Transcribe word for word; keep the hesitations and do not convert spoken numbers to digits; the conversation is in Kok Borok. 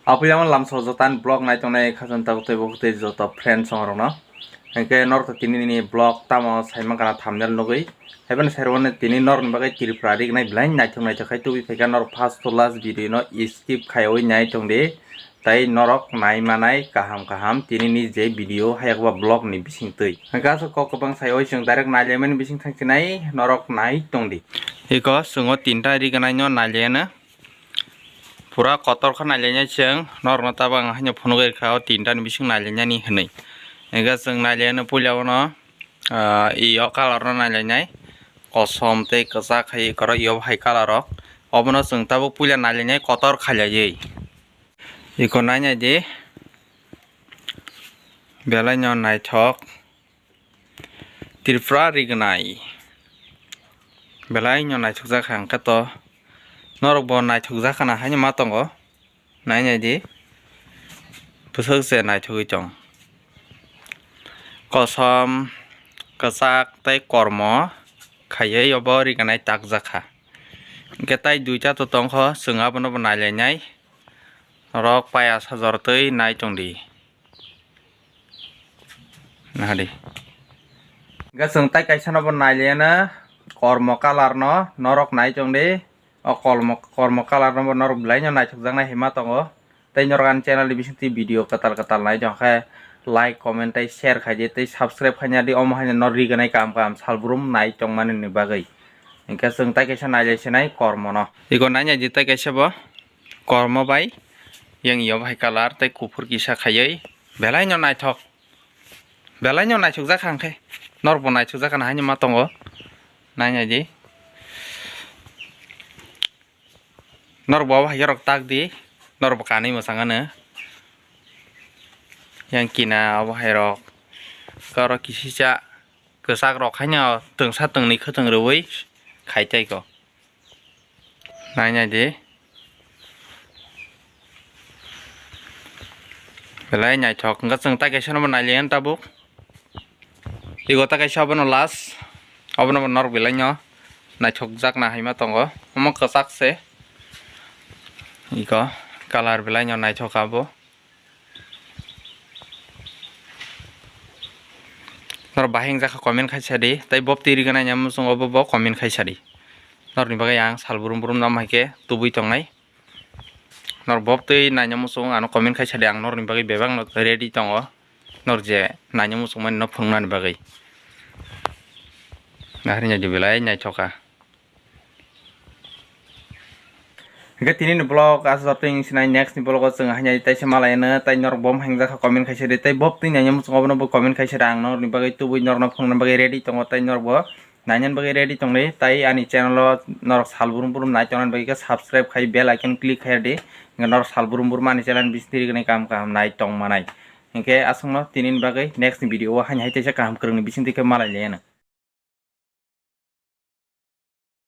Apilamo lamso joto ani vlog nai tongnai khajang tabuk tei bukhuktwi joto friends songrokno. Hinkhe norok to tini nini vlog tamo saimang kana thumbnail nugwi. Haibano sairokno tini norokni bagwi Tripura rignai belai naithok naithok khai tubui phaikha norok first to last video no skip khaiwi nai tongdi. Tei norok nai manai kaham kaham tini ni je video hayakba vlog ni bisingtwi. Hinkhe aswk kok kwbang saiwi chwng direct nailaimani bising thangchinai norok nai tongdi. Iko chwngo tinta rignai no nailaina. Pura kotor khe nailainai chwng, norokno tabuk ang haino phunugwi rwkha o tinta ni bising nailainani hinwi. Hinkhe chwng nailaino puila uno, ah, iyo colour no nailainai, kosom tei kwchak hai kwrwi iyo hai colour rok. Obono chwng tabuk puila nailainai kotor khailaiwi. Iko nainai di, belai no naithok. Tripura rignai. Belai no naithokjak kha hwnkhe to. Norok bo naithokjak khana haino ma tongo. Nainai di. Bwswk se naithogwi tong. Kosom, kwchak tei kormo khaiwi obo rignai takjak kha. Hinkhe tai duita to tongkho, chwng abono bo nailainai. Norok paya sajor twi nai tongdi. Nahadi. Hinkhe chwng tai kaisa no bo nailaina kormo colour no norok nai tongdi. O kolmo, kormo colour no bo norok belai no naithokjaknai hinma tongo. Tei norok ani channel ni bisingtwi video kwtal kwtal nai tongkhe like, comment tei share khaidi tei subscribe khaina di omo haino norok rignai kaham kaham salbrum nai tongmani ni bagwi. Hinkhe chwng tai kaisa nailai sinai kormo no. Iko nainai di tai kaisa bo. Kormo bai yang iyo bahai colour tei kuphur kisa khaiwi belai no naithok, belai no naithokjak kha hwnkhe norok bo naithokjak khana haino ma tongo nainai di norok bo abo hai khe rok tak di norok bo kanwi mwchang ano yang kina abo hai rok oro kisisa kwchak rok haino twngsa twngnwi khwtwng rwui khai tai ko. Nainai di. Belai naithok. Hwnkhe chwng tai kaisa no bo nailaiya tabuk. Ego tai kaisa obono last. Obono bo norok belai no naithokjakna hinma tongo. Omo kwchak se. Ego colour belai no naithok abo. Norok bahai wngjakha comment khaisa di, tei bob twi rignai muchungo bo bo comment khaisa di. Norokni bagwi ang sal brum brum no hai khe tubui tongnai. Norok bob twi naina muchung ano comment khaisa di, ang norokni bagwi bebak no ready tongo. Norok je naina muchung mani no phunuknani bagwi. Nahari naidi belai naithokha. Hingke tini ni vlog aswk twi wng sinai, next ni vlog o chwng haino teisa malai ano, tei norok bo wng jakha comment khaisa di, tei bob twi naina muchung obono bo comment khaisa di, ang norok ni bagwi tubui norok no phunukna bagwi ready tongo, tei norok bo naina bagwi ready tongdi, tei ani channel o norok sal brum brum nai tongna bagwi khe subscribe khai bell icon click khai di, hingke norok sal brum brum ani channel ni bising twi rwgwni kaham kaham nai tong manai. Hingke aswk no tini ni bagwi next ni video o haino hai teisa kaham kwrwng ni bising twi khe malai lai ano.